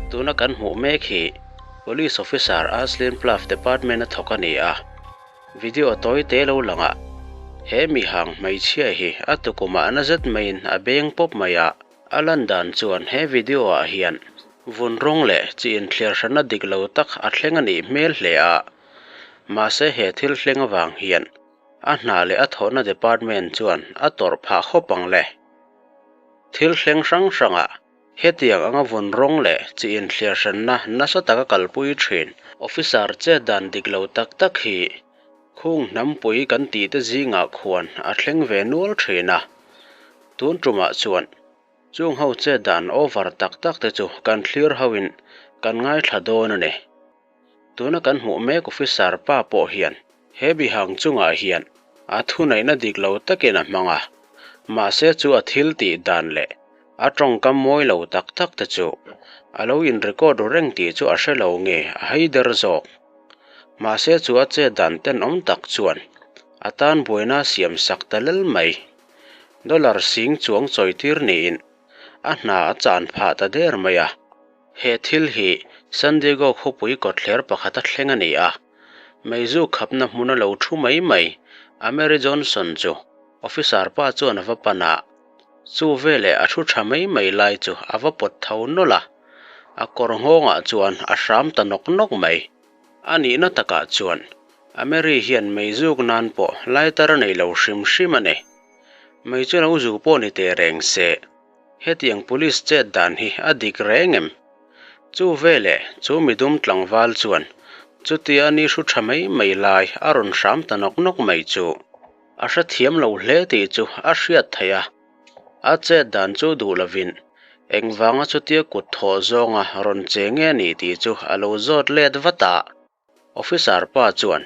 Tuna kan hmuh mek hi Police Officer Aslin Pluff Department a thawk a ni a. Video tawi te lo lang a, he mihang hmeichhia hi a tukumah na zet maiin a beng pawp mai a. A lan dan chuan he video ah hian vun rawng leh chi inthliar hranna dik lo tak a thleng a nih hmel hle a. Mahse he thil thleng avang hian a hna leh a thawhna department chuan a tawrh phah khawp ang le. Thil thleng hrang hrangah hetiang anga vun rawng leh chi inthliar hranna nasa taka kalpui thin officer chet dan dik lo tak tak hi khung hnampui kan tih te zingah khuan a thleng ve nual thin a. Tun tumah chuan chung ho chet dan over tak tak te chu kan thlir hoin kan ngaithla dawn a ni. Tuna kan hmuh mek officer pa pawh hian he bihang chungah hian a thuneihna dik lo takin a hmang a, mahse chu a thil tih dan leh a tawngkam mawi lo tak tak te chu a lo in record ru reng tih chu a hre lo nge a hei der zawk. Mahse chu a chet dan tenawm tak chuan a tan buaina a siam sak ta lel mai. Dollar sing chuang chawi tir niin a hna a chan phah ta der mai a. He thil hi San Diego khawpui kawtthler pakhata thleng a ni a, meizu khapna hmuna lo thu mai mai a Mary Johnson chu officer pa chuan a va pan a, chu veleh a thu tha mai mai lai chu a va pawt tho nawlh a, a kawr nghawngah chuan a hram ta nawk nawk mai. A nihna takah chuan a Mary hian meizuk nan pawh lighter a nei lo hrim hrim a ni. Mei chu lo zu pawh ni teh reng se. Hetiang police chet dan hi a dik reng em? Chu veleh chu midum tlangval chuan chutia ni hru tha mai mai lai a rawn hram ta nawk nawk mai chu a hrethiam lo hle tih chu a hriat theih a. A chet dan chu duh lovin engvanga chutia kut thawh zawnga rawn che nge ni tih chu a lo zawt let vat a. Officer pa chuan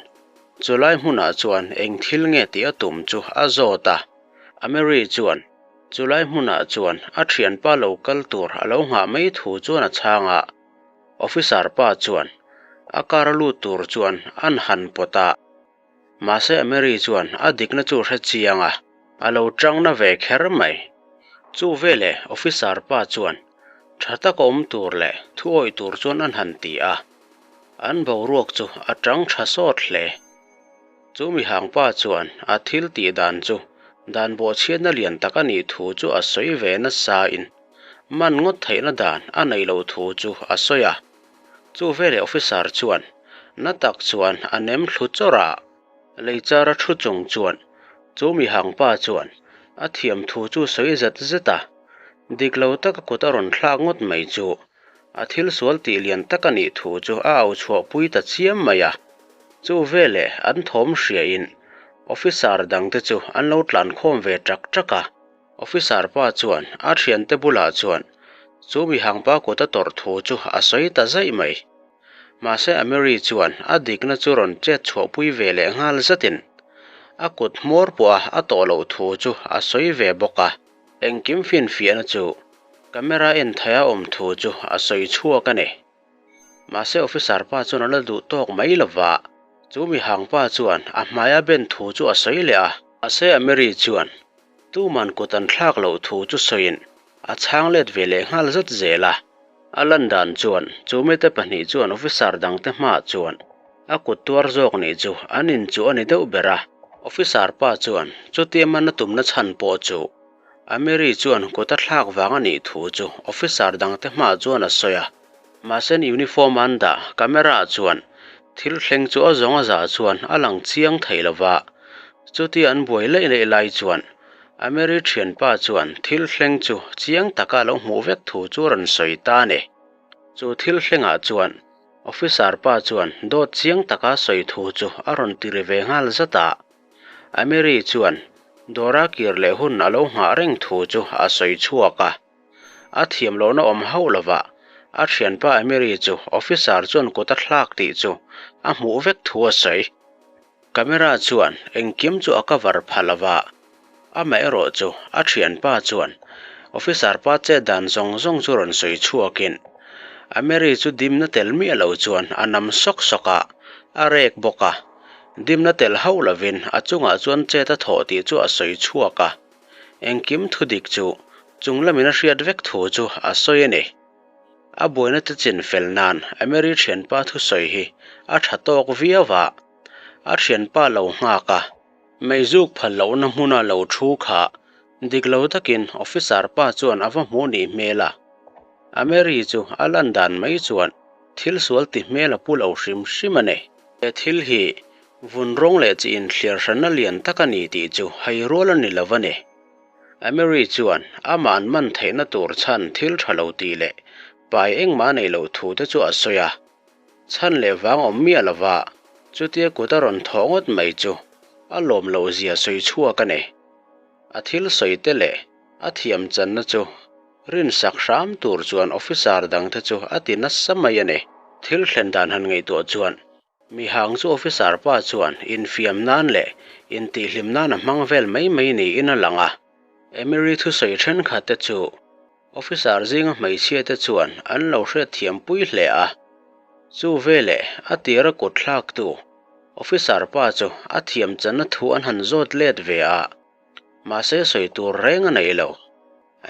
chulai hmunah chuan eng thil nge tih a tum chu a zawt a. Ameri chuan chulai hmunah chuan a thianpa lo kal tur a lo nghah mai thu chuan a chhang a. Officer pa chuan a car a lut tur chuan an han pawt a. Mahse Ameri chuan a dikna chu hre chiang a, a lo tangna ve kher mai. Chu veleh officer pa chuan tha taka awm tur leh thuawih tur chuan an han ti a. An boruak chu a tang tha sawt hle. Chu mihangpa chuan a thil tih dan chu dan bawhchhiatna lian tak a nih thu chu a sawi ve nasa in man ngawt theihna dan a neih loh thu chu a sawi a. Chu veleh officer chuan na tak chuan a nem thlu chawrh a. Leichara thu chung chuan chu mihangpa chuan a thiam thu chu sawi zet zet a. Dik lo taka kut a rawn thlak ngawt mai chu A thil sual tih lian tak a nih thu chu a au chhuahpui ta chiam mai a. Chu veleh an thawm hriain officer dangte chu an lo tlankhawm ve ṭak ṭak a. Officer pa chuan a thiante bulah chuan chu mihangpa kut a tawrh thu chu a sawi ta zaih mai. Mahse Amiri chuan a dikna chu rawn chet chhuahpui ve leh nghal zatin a kut hmawr pawha a tawh loh thu chu a sawi ve bawk a. Engkim finfiahna chu Camera en thei a awm thu chu a sawi chhuak a ni. Mahse officer pa chuan a la duh tawk mai lova, chu mihang pa chuan a hmaia ben thu chu a sawi leh a. Mahse Amiri chuan tuman kut an thlak loh thu chu sawiin a chhang let ve leh nghal zat zel a. A lan dan chuan chu mite pahnih chuan officer dangte hmaah chuan a kut tuar zawk nih chu an inchuh a ni deuh ber a. Officer pa chuan chutia man a tumna chhan pawh chu Amiri chuan kut a thlak vang a nih thu chu officer dangte hmaah chuan a sawi a. Mahse uniform an dah camera ah chuan thil thleng chu a zawng a zah chuan a lang chiang thei lo va. Chutia an buai laih laih lai chuan Amiri thianpa chuan thil thleng chu chiang taka a lo hmuh vek thu chu a rawn sawi ta a ni. Chu thil thlengah chuan officer pa chuan dawt chiang taka sawi thu chu a rawn ti ri ve nghal zat a. Amiri chuan Dawra kir leh hun a lo nghah reng thu chu a sawi chhuak a. A thiam lohna awm hauh lova a thianpa Amiri chu officer chuan kut a thlak tih chu a hmuh vek thu a sawi. Camera chuan engkim chu a cover pha lova, amaherawh chu a thianpa chuan officer pa chet dan zawng zawng chu rawn sawi chhuakin Amiri chu dimna tel miah lo chuan a nam sawk sawk a, a rek bawk a. Dimna tel hauh lovin a chungah chuan chet a thawh tih chu a sawi chhuak a. Engkim thudik chu chung lamin a hriat vek thu chu a sawi a ni. A buaina te chin fel nan Emery thianpa thusawi hi a tha tawk viau a, a thianpa lo nghak a, meizuk phal lohna hmuna lo thu kha dik lo takin officer pa chuan a va hmuh nih hmel a. Emery chu a lan dan mai chuan thil sual ti hmel a pu lo hrim hrim a ni. He thil hi vun rawng leh chi inthliar hranna lian tak a ni tih chu hai rual a ni lo a ni. Emery chuan amah an man theihna tur chhan thil tha lo tih leh pai engmah a neih loh thu te chu a sawi a. Chhan leh vang awm miah lova chutia kut a rawn thawh ngawt mai chu a lawm loh zia sawi chhuak a ni. A thil sawi te leh a thiam channa chu rinsak hram tur chuan officer dang te chu a ti nasa mai a ni. Thil thlen dan han ngaihtuah chuan Mihang chu officer pa chuan infiam nan leh intihhlim nan a hmang vel mai mai niin a lang a. Emery thusawi thenkhat te chu officer zinga hmeichhia te chuan an lo hriatthiam pui hle a. Chu veleh a tira kut thlaktu officer pa chu a thiam channa thu an han zawt let ve a, mahse sawi tur reng a nei lo.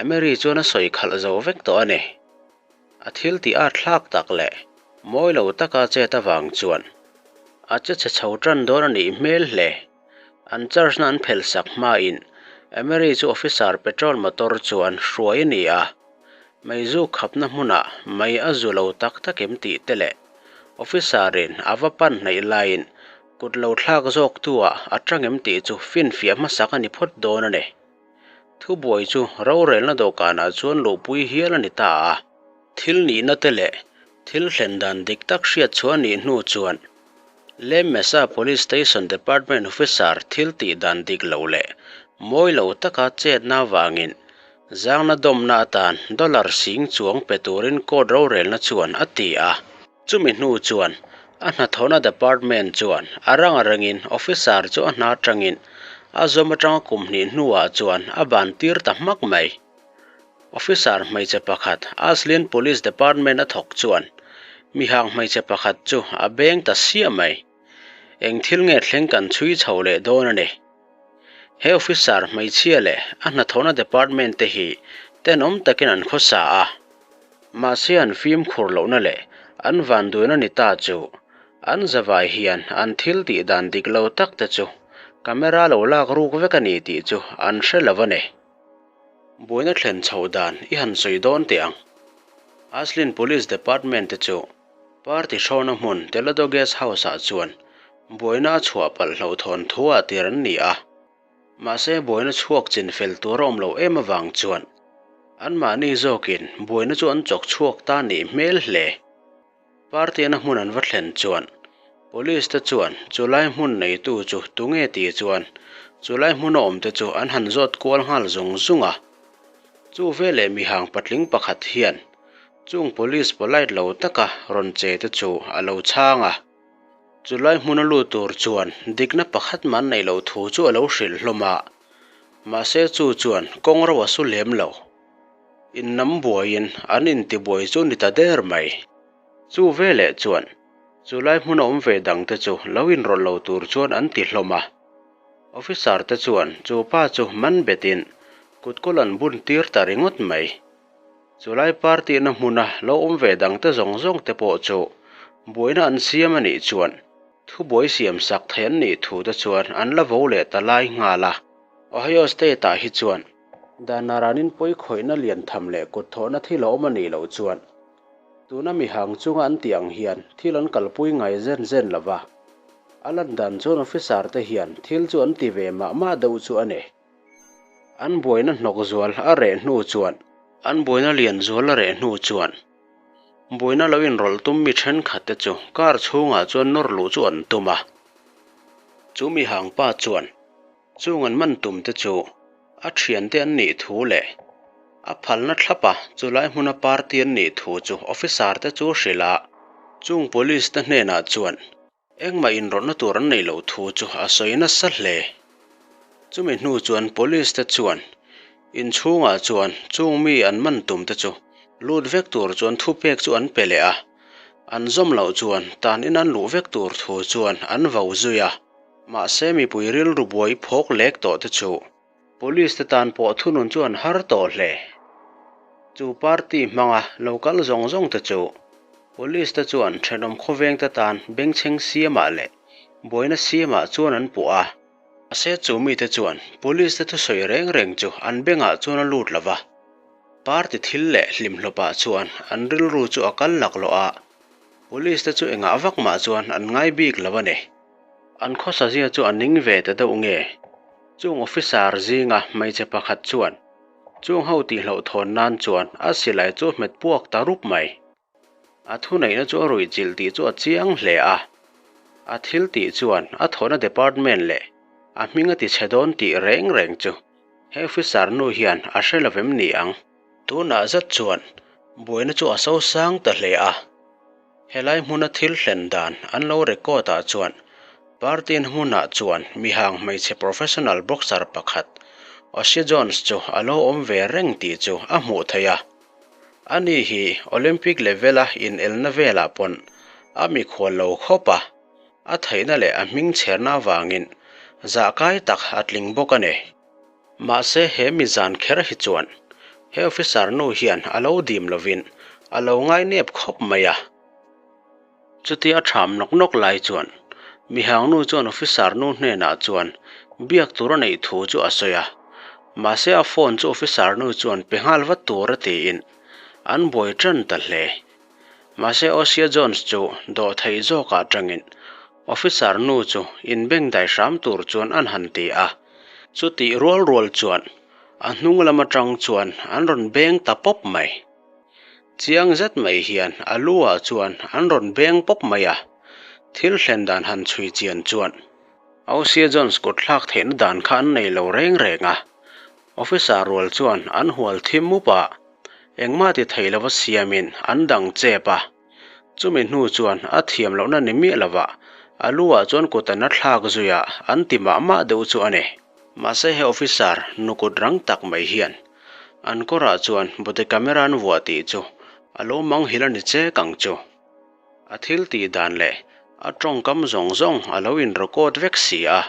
Emery chuan a sawi khalh zo vek tawh a ni. A thil tih a thlak tak leh mawi lo taka chet avang chuan a che chhe chho tan dawn a nih hmel hle. An charge na an phelh sak hmain Emery chu officer petrol motor chuan hruai a ni a. Meizu khapna hmunah mei a zu lo tak tak em tih te leh officer in a va pan hnaih laiin kut lo thlak zawk tu ah a tang em tih chu finfiah hmasak a ni phawt dawn a ni. Thubuai chu rorelna dawhkanah chuan luhpui hial a ni ta a. Thil nihna te leh thil thlen dan dik tak hriat chhuah a nih hnu chuan Lem Mesa Police Station Department Officer thil tih dan dik lo leh mawi lo taka chetna avangin zangna dawmna atan dollar sing chuang pe turin court rorelna chuan a ti a. Chumi hnu chuan a hnathawhna department chuan a rang a rangin officer chu a hna atangin a zawm atanga kum hnih hnuah chuan a ban tir ta hmak mai. Officer hmeichhe pakhat Aslin Police Department a thawk chuan mihang hmeichhe pakhat chu a beng ta siah mai. Eng thil nge thleng kan chhui chho leh dawn a ni. He officer hmeichhia leh a hnathawhna department te hi tenawm takin an khawsa a. Mahse an fimkhur lohna leh an vanduaina ni ta chu an zavai hian an thil tih dan dik lo tak te chu camera lo lak ruk vek a ni tih chu an hre lo a ni. Buaina thlen chhoh dan i han sawi dawn teh ang. Aslin Police Department te chu party hrawna hmun Telado Guest House ah chuan buaina a chhuah palh hlauhthawn thu ah tir an ni a. Mahse buaina chhuak chin fel tur a awm loh em avang chuan anmahni zawkin buaina chu an chawk chhuak ta nih hmel hle. Party-na hmun an va thlen chuan Police te chuan chulai hmun neitu chu tunge tih chuan chulai hmuna awmte chu an han zawt kual nghal zung zung a. Chu veleh mihang patling pakhat hian chung Police polite lo taka rawn che te chu a lo chhang a. Chulai hmuna lut tur chuan dikna pakhat mah an neih loh thu chu a lo hrilh hlawm a, mahse chu chuan kawng ro a su lem lo. Innam buaiin an intibuai chu ni ta der mai. Chu veleh chuan chulai hmuna awm ve dangte chu lo inrawlh lo tur chuan an ti hlawm a. Officer te chuan chu pa chu man betin kutkawl an bun tir ta ringawt mai. Chulai party-na hmuna lo awm ve dangte zawng zawng te pawh chu buaina an siam a nih chuan thubuai siam sak thei an nih thu te chuan an la vo leh ta lai nghal a. Ohio State-ah hi chuan dan aranin pawi khawihna lian tham leh kut thawhna thil a awm a nih loh chuan tuna mihang chunga an tih ang hian thil an kalpui ngai zen zen lo va, a lan dan chuan officer te hian thil chu an ti ve mah mah deuh chu a ni. An buaina hnawk zual a reh hnu chuan. An buaina lian zual a reh hnu chuan buaina lo inrawlh tum mi thenkhat te chu car chhungah chuan nawr luh chu an tum a. Chu mi hang pa chuan chung an man tum te chu a thiante an nih thu leh a phalna thlap a chulai hmuna party an nih thu chu officer te chu hrilh a, chung police te hnenah chuan Engmah inrawlhna tur an neih loh thu chu a sawi nasa hle. Chumi hnu chuan Police te chuan inchhungah chuan chung mi an man tum te chu lut vek tur chuan thupek chu an pe leh a, an zawm loh chuan tan in an luh vek tur thu chuan an vo zui a. Mahse mipui rilru buai phawk lek tawh te chu Police te tan pawh thunun chu an har tawh hle. Chu party hmanga lo kal zawng zawng te chu Police te chuan thenawm khawveng te tan bengchheng siamah leh buaina siamah chuan an puh a. Mahse chu mite chuan Police te thusawi reng reng chu an bengah chuan a lut lo va. Party thil leh hlimhlawpah chuan an rilru chu a kal laklawh a, Police te chu engah vak mah chuan an ngai bik lo a ni. An khawsazia chu a ning ve ta deuh nge? Chung officer zinga hmeichhe pakhat chuan chung ho tihloh thawn nan chuan a silai chu hmet puak ta rup mai. A thuneihna chu a ruihchilh tih chu a chiang hle a. A thil tih chuan a thawhna department leh a hming a tichhe dawn tih reng reng chu he officer nu hian a hre lo vem ni ang. Tunah zet chuan buaina chu a sosang ta hle a. Helai hmuna thil hlen dan an lo record ah chuan party hmunah chuan mihang hmeichhe professional boxer pakhat Ossie Jones chu a lo awm ve reng tih chu a hmuh theih a. Ani hi Olympic level a inelna velah pawn a mikhual lo khawp a, a theihna leh a hming chherna avangin zahkai tak a tling bawk a ni. Mahse he mi zan kher hi chuan he officer nu hian a lo dim lovin a lo ngai nep khawp mai a. Chutia a tham nawk nawk lai chuan mihang nu chuan officer nu hnenah chuan biak tur a neih thu chu a sawi a. Mahse a phone chu officer nu chuan pe nghal vat tur a tiin an buai tan ta hle. Mahse Osia Jones chu dawh theih zawkah tangin officer nu chu inbengdai hram tur chuan an han ti a. Chutih rual rual chuan a hnung lam atang chuan an rawn beng ta pawp mai. Chiang zet mai hian a lu ah chuan an rawn beng pawp mai a, thil hlen dan han chhui chian chuan Osia Jones kut thlak theihna dan kha an nei lo reng reng a. Officer rual chuan an hual thim mup a, engmah ti thei lova siamin an dang chep a. Chumi hnu chuan a thiam lohna ni miah lova a lu ah chuan kut an a thlak zui a, an ti mah mah deuh chu a ni. Mahse he officer nukut rang tak mai hian an kawrah chuan body camera an vuah tih chu a lo manghilh a ni chek ang chu. A thil tih dan leh a tawngkam zawng zawng a lo in record vek si a.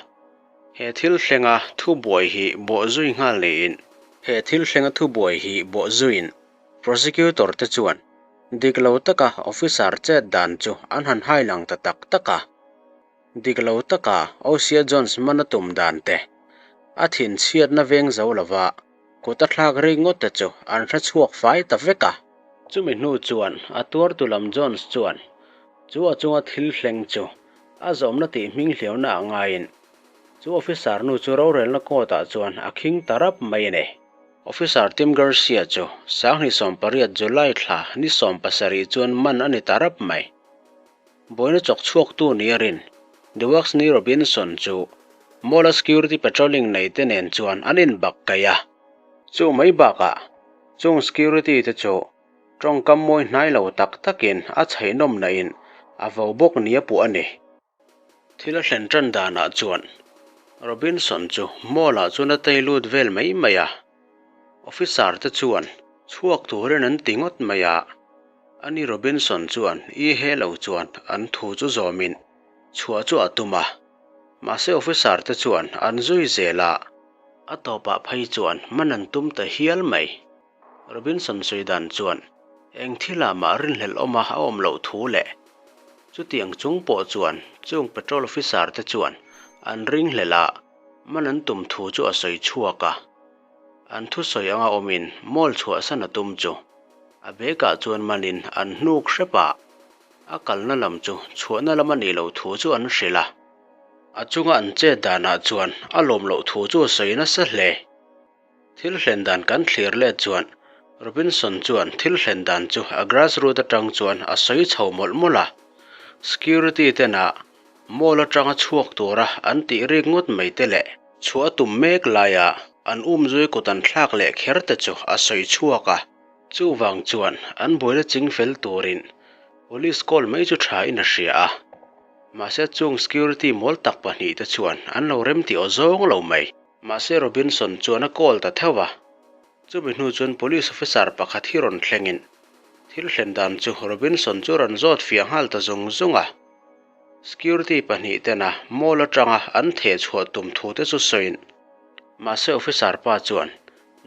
He thil thlenga thubuai hi bawh zui nghal niin he thil thlenga thubuai hi bawh zuiin prosecutor te chuan dik lo taka officer chet dan chu an han hai lang ta tak tak a. Dik lo taka Osia Jones man a tum dan te, a thinchhiatna veng zo lova kut a thlak rik ngawt te chu an hre chhuak fai ta vek a. Chumi hnu chuan a tuartu lam Jones chuan chu a chunga thil thleng chu a zawmna tih hming hliauna a ngaiin chu officer nu chu rorelna court ah chuan a khing ta rap mai a ni. Officer Tim Garcia chu 2018 July thla ni 17 chuan man a ni ta rap mai. Buaina chawk chhuaktu ni a rin Dewaxney Robinson chu Mall-a security patrolling nei te nen chuan an inbak kaih a. Chu mai bakah chung security te chu tawngkam mawi hnai lo tak takin a chheihnawm nain a vo bawk nia puh a ni. Thil a thlen tan danah chuan Robinson chu Mall-ah chuan a tei lut vel mai mai a. Officer te chuan chhuak turin an ti ngawt mai a. Ani Robinson chuan i he lo chuan an thu chu zawmin chhuah chu a tum a, mahse officer te chuan an zui zel a, a tawpah phei chuan man an tum ta hial mai. Robinson sawi dan chuan eng thilah mah rinhlelh awma a awm loh thu leh chutiang chung pawh chuan chung patrol officer te chuan an ringhlelh a, man an tum thu chu a sawi chhuak a. An thusawi anga awmin mall chhuahsan a tum chu a bag-ah chuan manin an hnuk hrep a, a kalna lam chu chhuahna lam a nih loh thu chu an hrilh a. A chunga an chet danah chuan a lawm loh thu chu a sawi nasa hle. Thil hlen dan kan thlir let chuan Robinson chuan thil hlen dan chu a grassroot atang chuan a sawi chho mawlh mawlh a. Security tena mall atanga chhuak tura an tih rik ngawt mai te leh chhuah a tum mek laia an umzui kut an thlak leh kher te chu a sawi chhuak a. Chuvang chuan an buaina ching fel turin police call mai chu tha in a hria a. Mahse chung security mawl tak pahnih te chuan an lo remti aw zawng lo mai. Mahse Robinson chuan a call ta theuh a. Chumi hnu chuan police officer pakhat hi rawn thlengin thil hlen dan chu Robinson chu rawn zawt fiah nghal ta zung zung a. Security pahnih tena mall atanga an theh chhuah tum thu te chu sawiin mahse officer pa chuan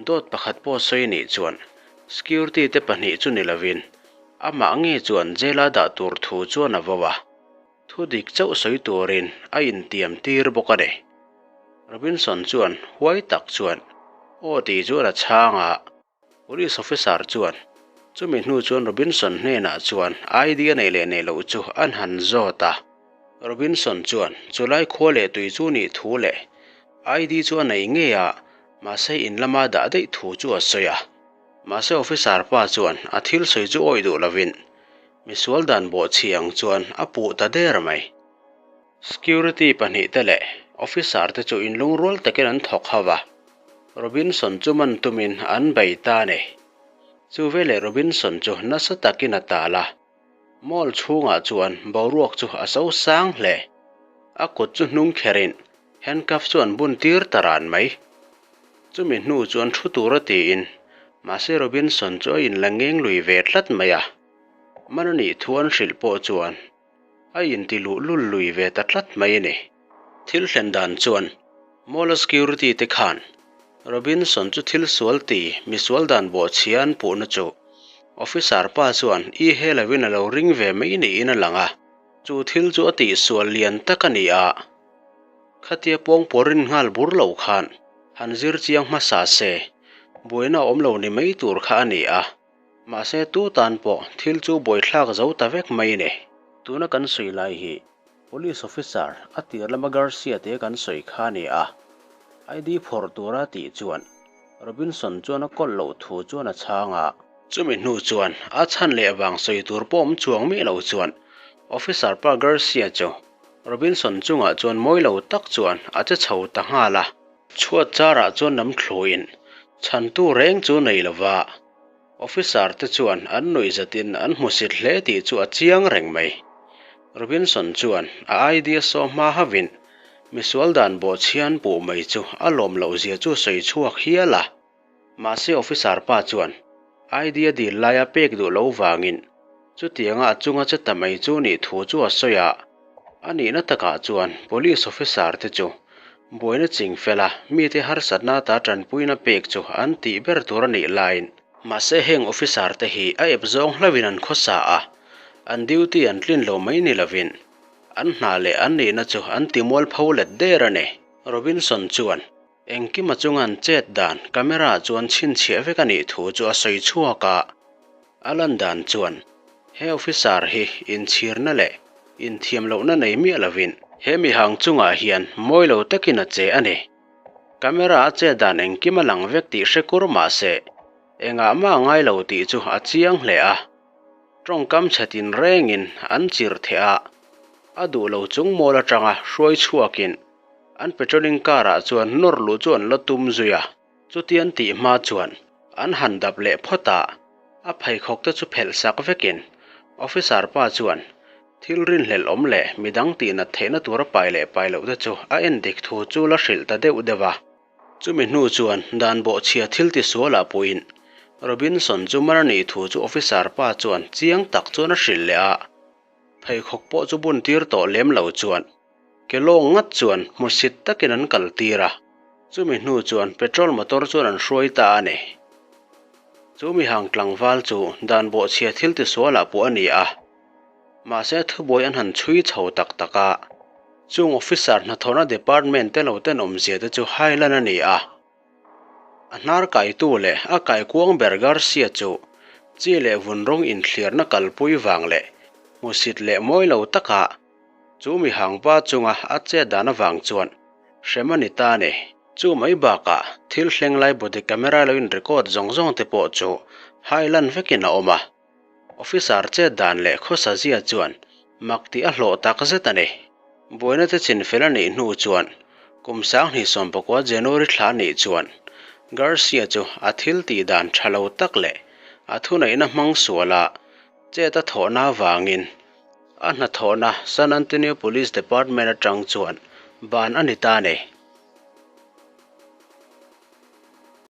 dawt pakhat pawh sawi nih chuan Security te pahnih chu ni lovin amah ngei chuan jail-a dah tur thu chuan a vo a, thu dik chauh sawi turin a intiam tir bawk a ni. Robinson chuan huai tak chuan aw tih chuan a chhang a. Police officer chuan chumi hnu chuan Robinson hnenah chuan ID a neih leh neih loh chu an han zawt a. Robinson chuan chulai khua leh tui chu nih thu leh ID chu a nei ngei a, mahse in lama dah daih thu chu a sawi a. Mahse officer pa chuan a thil sawi chu awih duh lovin misual dan bawhchhi ang chuan a puh ta der mai. Security pahnihte leh officer te chu inlungrual takin an thawk ho va, Robinson chu man tumin an bei ta a ni. Chu veleh Robinson chu nasa takin a tal a, mall chhungah chuan boruak chu a so sang hle. A kut chu hnung kherin handcuff chu an bun tir ta ran mai. Chumi hnu chuan thu tura tiin, mahse Robinson chu a inla ngeng lui ve tlat mai a. Man a nih thu an hrilh pawh chuan a inti luh lul lui ve ta tlat mai a ni. Thil thlen dan chuan Mall-a security te khan Robinson chu thil sual ti misual dan bawhchhia an puhna chu officer pa chuan i he lovin a lo ring ve mai niin a lang a, chu thil chu a tihsual lian tak a ni a, khatia pawngpaw rin nghal bur lo khan han zir chiang hmasa se buaina a awm lo ni mai tur kha a ni a. Mahse tu tan pawh thil chu buaithlak zo ta vek mai a ni. Tuna kan sawi lai hi Police Officer a tir lama Garcia te kan sawi kha a ni a, ID phawrh tura tih chuan Robinson chuan a kawlh loh thu chuan a chhang a. Chumi hnu chuan a chhan leh vang sawi tur pawh awm chuang miah lo chuan Officer pa Garcia chu Robinson chungah chuan mawi lo tak chuan a che chho ta nghal a. Chhuat charah chuan lam thluin chhantu reng chu nei lova. Officer te chuan an nuih zatin an hmusit hle tih chu a chiang reng mai. Robinson chuan a ID a saw hma hauhin misual dan bawhchhian puh mai chu a lawm loh zia chu sawi chhuak hial a. Mahse officer pa chuan ID a dil laia pek duh lo vangin chutianga a chunga che ta mai chu nih thu chu a sawi a. A nihna takah chuan police officer te chu buaina ching fela mite harsatna ata tanpuina pek chu an tih ber tur a nih laiin, mahse heng officer te hi a ep zawng hlauhin an khawsa a, an duty an tlin lo mai ni lovin an hna leh an nihna chu an ti mualpho let der a ni. Robinson chuan engkima chunga an chet dan camera ah chuan chhinchhiah vek a nih thu chu a sawi chhuak a, a lan dan chuan He officer hi inchhirna leh inthiam lohna nei miah lovin he mihang chungah hian mawi lo takin a che a ni. Camera a chet dan engkim a lang vek tih hre kur mah se, engah mah a ngai lo tih chu a chiang hle a. Tawngkam chhe tin rengin an chir theh a, a duh lo chung mawl atanga hruai chhuakin an patrolling car ah chuan nawr luh chu an la tum zui a. Chutian tih hma chuan an han dap leh phawt a, a pheikhawk te chu phelh sak vekin officer pa chuan thil rinhlelh awm leh midang tihnat theihna tura pai leh pai loh te chu a en dik thu chu la hrilh ta deuh deuh a. Chumi hnu chuan dan bawhchhia thil tisualah puiin Robinson chu mar nih thu chu officer pa chuan chiang tak chuan a hrilh leh a, pheikhawk pawh chu bun tir tawh lem lo chuan Ke lawng ngat chuan hmusit takin an kal tir a, chumi hnu chuan petrol motor chuan an hruai ta a ni. Chu mihang tlangval chu dan bawhchhia thil tisualah pawh a ni a, mahse thubuai an han chhui chho tak tak a, chung officer hnathawhna department te lo tenawmzia te chu hailan a ni a. A hnar kaitu leh a kaikuang ber Garcia chu chi leh vun rawng inthliarna kalpui vang leh hmusit leh mawi lo taka Chu mi hangpa chunga a chet dan avang chuan hrem a ni ta a ni. Chu mai bakah thil thleng lai body camera lo in record zawng zawng te pawh chu hai lan vekin a awm a. Officer chet dan leh khawsa zia chuan mak tih a hlawh tak zet a ni. Buaina te chin fel a nih hnu chuan kum 2019 January thla a nih chuan Garcia chu a thil tih dan tha lo tak leh a thuneihna hmang suala chet a thawhna avangin A hnathawhna San Antonio Police Department atang chuan ban a ni ta a ni.